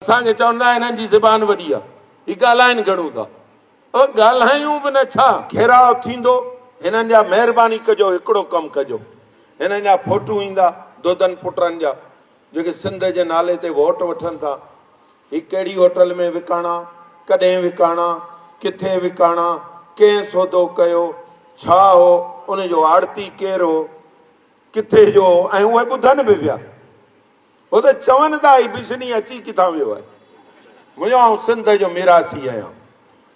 اسان کي چوندا هنن جي زبان وڏي آ، هي ڳالهائن گهڻو ٿا. اهي ڳالهايون به نه ڇا؟ گهيراء ٿيندو هنن جا مهرباني ڪجو هڪڙو ڪم ڪجو هنن جا فوٽو ايندا دودن پٽن جا جيڪي سنڌ جي نالي تي ووٽ وٺن ٿا هي ڪهڙي هوٽل ۾ وڪاڻا ڪڏهن وڪاڻا ڪٿي وڪاڻا ڪنهن سودو ڪيو ڇا هو ان جو آڙتي ڪير هو ڪٿي جو هو ۽ اهي ٻڌن به پيا هو ته چون ٿا هي بشني اچي ڪٿان ويو آهي. منهنجو آئون سنڌ جو ميراثي آهيان،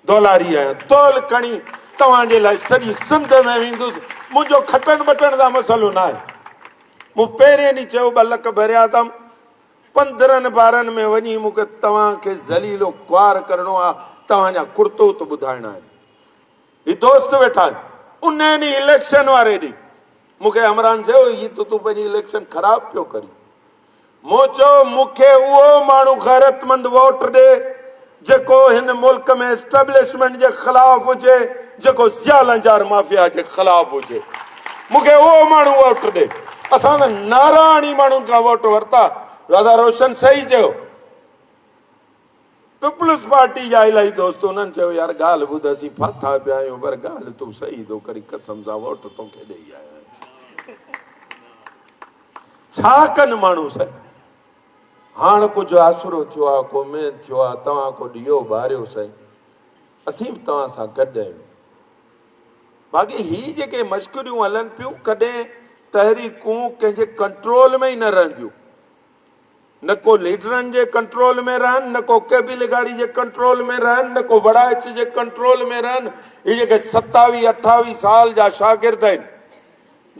دولاري آهيان، تول کڻي توهان جي لاء سڄي سنڌ ۾ ويندس، منهنجو کٽڻ ٻٽڻ سان مسئلو ناهي. مون پهرين ڏينهن چيو ٻه لک ڀريا اٿم، 15 بارن ۾ وڃي مون کي توهان کي ذليل و خوار ڪرڻو آهي، توهان جا ڪرتوت ٻڌائڻا آهن. هي دوست ويٺا آهن. انهي ڏينهن اليڪشن واري ڏينهن مون کي عمران چيو هي ته تون پنهنجي اليڪشن خراب پيو ڪرين. مون چيو مون کي اهو ماڻهو غيرتمند ووٽ ڏي جيڪو هن ملڪ ۾ اسٽيبلشمينٽ جي خلاف هجي، جيڪو ضياء لنجار مافيا جي خلاف هجي. مون کي اهو ماڻهو ووٽ ڏي. اسان ته نعرا هڻي ماڻهن کان ووٽ ورتا. راڌا روشن صحيح چيو. پيپلز پارٽي جا الاهي دوست انهن چيو يار ڳالهه ٻڌ اسين ڦاٿا پيا آهيون پر ڳالهه تون صحيح ٿو ڪرين قسم سان ووٽ توکي ڏئي آيا آهيون. ڇا ڪن ماڻهو سائين هاڻ ڪجهه آسرو ٿيو آ ڪو اميد ٿيو آ توهان ڪو ڏيئو ٻاريو سائين اسين به توهان سان گڏ آهيون. باقي هي جيڪي مشڪريون هلن پيون ڪڏهن تحريڪون ڪنهن جي ڪنٽرول ۾ ئي نه رهنديون. نه ڪو ليڊرن جي ڪنٽرول ۾ رهن، نه ڪو ڪي بي لغاري جي ڪنٽرول ۾ رهن، نه ڪو وڙائچ جي ڪنٽرول ۾ رهن. هي جيڪي ستاويهه اٺاويهه سال جا شاگرد آهن،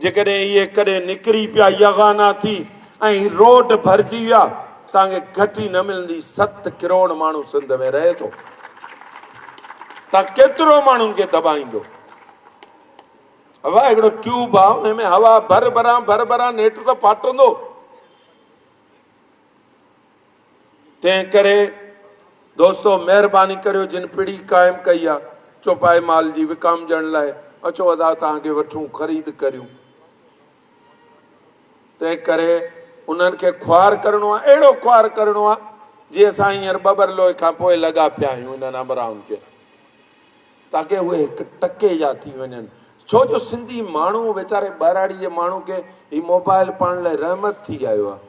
جيڪڏهن اهي ڪڏهن نڪري پيا يغانا ٿي ۽ هي روڊ ڀرجي ويا، توهان کي گهٽي نه ملندي. 7 ڪروڙ ماڻهو سنڌ ۾ رهي ٿو، توهان ڪيترو ماڻهن کي دٻائيندو؟ هوا هڪڙو ٽيوب آهي، ان ۾ هوا ڀر ڀران ڀر ڀران نيٺ ته ڦاٽندو. تنهن ڪري دوستو مهرباني ڪريو جن پڙي قائم ڪئي آ چوپائي مال جي وڪامجڻ لاء اچو ادا توهان کي وٺون خريد ڪريون تنهن ڪري انهن کي خوار ڪرڻو آ اهڙو خوار ڪرڻو آ جي اسان هينئر ٻٻر لوئي کان پوء لڳا پيا آهيون انهن همراهن کي تاڪه اهي هڪ ٽڪي جا ٿي وڃن ڇو جو سنڌي ماڻهو ويچاري ٻهراڙي جي ماڻهو کي هي موبائل پاڻ لاء رحمت ٿي آيو آهي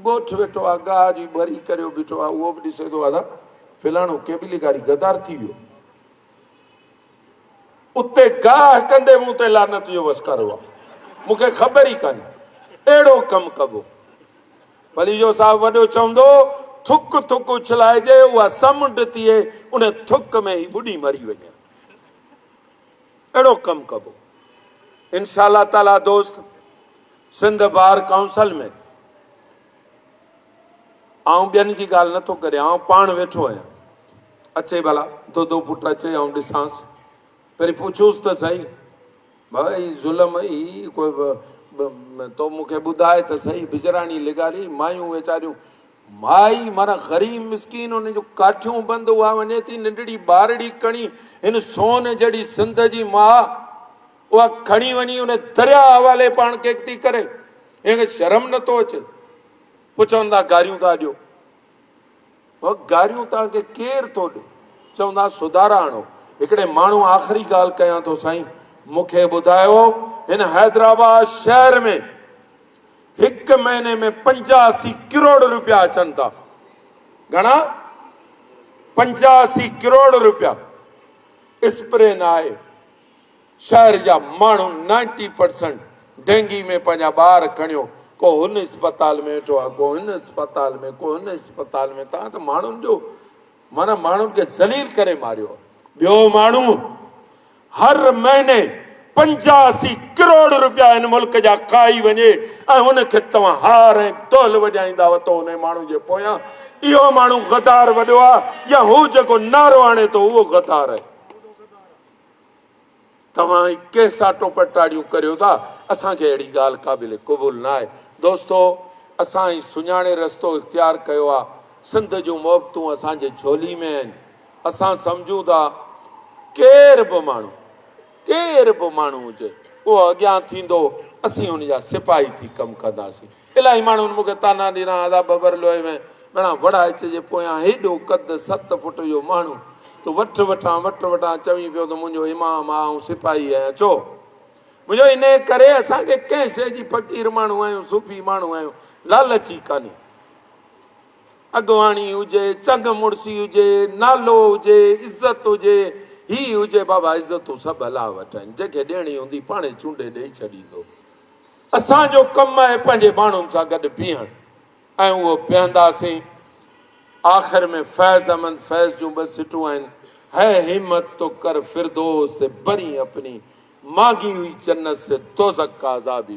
ڳوٺ ويٺو آهي گاهه جي ٻري ڪريو بيٺو آهي اهو به ڏسي ٿو ادا فلاڻو ڪيبلي گاري غدار ٿي ويو اتي گاهه ڪندي مون تي لعنت جو وسڪارو آهي مون کي خبر ئي ڪانهي اهڙو ڪم ڪبو پليجو صاحب وڏو چوندو، ٿڪ ٿڪ اڇلائجي، اها سمنڊ ٿئي، ان ٿڪ ۾ هي ٻڏي مري وڃن. اهڙو ڪم ڪبو. انشاء الله تعاليٰ دوست سنڌ بار ڪائونسل ۾ آئون ٻين جي ڳالهه نٿو ڪريان، آئون پاڻ ويٺو آهيان. اچي ڀلا دودو پٽ اچي، آئون ڏسانس. پهرين پڇوس ته سهي. ڀاء هي ظلم هي ڪو تو مون کي ٻڌاء ته سهي بجراڻي لغاري مايون ويچاريون مائي معنيٰ غريب مسڪين ان جون ڪاٺيون بند اها وڃي ٿي ننڍڙي ٻارڙي کڻي هن سون جهڙي سنڌ جي ماء اها کڻي وڃي ان درياء حوالي پاڻ کي ٿي ڪري هن کي شرم نٿو اچي پوء چوندا گاريون ٿا ڏيو اهي گاريون توهان کي ڪير ٿو ڏي؟ چوندا سڌارا آڻو. هڪڙي ماڻهو آخري ڳالهه ڪيان ٿو سائين مون کي ٻڌايو هن حيدرآباد شهر ۾ هڪ مهيني ۾ 85 ڪروڙ روپيا اچن ٿا. گهڻا؟ 85 ڪروڙ روپيا. اسپري نه آهي. شهر جا ماڻهو نائنٽي پرسنٽ ڊينگي ۾ پنهنجا ٻار کڻيو ڪو هن اسپتال ۾ ويٺو آهي ڪو هن اسپتال ۾ ڪو هن اسپتال ۾ تان ته ماڻهن جو معنيٰ ماڻهن کي ذليل ڪري ماريو آهي ٻيو ماڻهو هر مهيني 85 ڪروڙ روپيا هن ملڪ جا کائي وڃي ۽ ان کي توهان هار ۽ دهل وڄائيندا وتو ان ماڻهو جي پويان اهو ماڻهو غدار وڏو آهي يا هو جيڪو نعرو آڻي ٿو اهو غدار آهي. توهان هي ڪنهن سان ٽوپ ٽاڙيون ڪريو ٿا، اسان کي اهڙي ڳالهه قابل قبول ناهي. دوستو اسان هي سڃاڻي رستو اختيار ڪيو آ، سنڌ جون محبتون اسان جي جهولي ۾ آهن، اسان سمجهون ٿا ڪير به ماڻهو ڪير به ماڻهو هجي اهو اڳيان ٿيندو اسين ان جا سپاهي ٿي ڪم ڪنداسين. الاهي ماڻهن مون کي طعنا ڏنا ادا ٻٻر لوئي ۾ ڀيڻا وڙائچ جي پويان هيڏو قد ست فٽ جو ماڻهو تون وٺ وٺان وٺ وٺان چوين پيو ته منهنجو امام آ آئون سپاهي آهيان ڇو؟ منهنجو انهيء ڪري اسان کي ڪنهن شيء جي فقير ماڻهو آهيون صوفي ماڻهو آهيون لالچ ئي ڪانهي. اڳواڻي هجي، چڱ مڙسي هجي، نالو هجي، عزت هجي، هي هجي بابا عزتون سڀ الله وٽ آهن جنهن کي ڏيڻي هوندي پاڻهي چونڊي ڏئي ڇڏيندو. اسان جو ڪم آهي پنهنجي ماڻهن سان گڏ بيهڻ ۽ اهو بيهنداسين. آخر ۾ فيض احمد فيض جون ٻه سٽون آهن، هي همت تو ڪر فردوس سي برين اپني، مانگي هئي جنت سي دوزخ کا عذاب هي.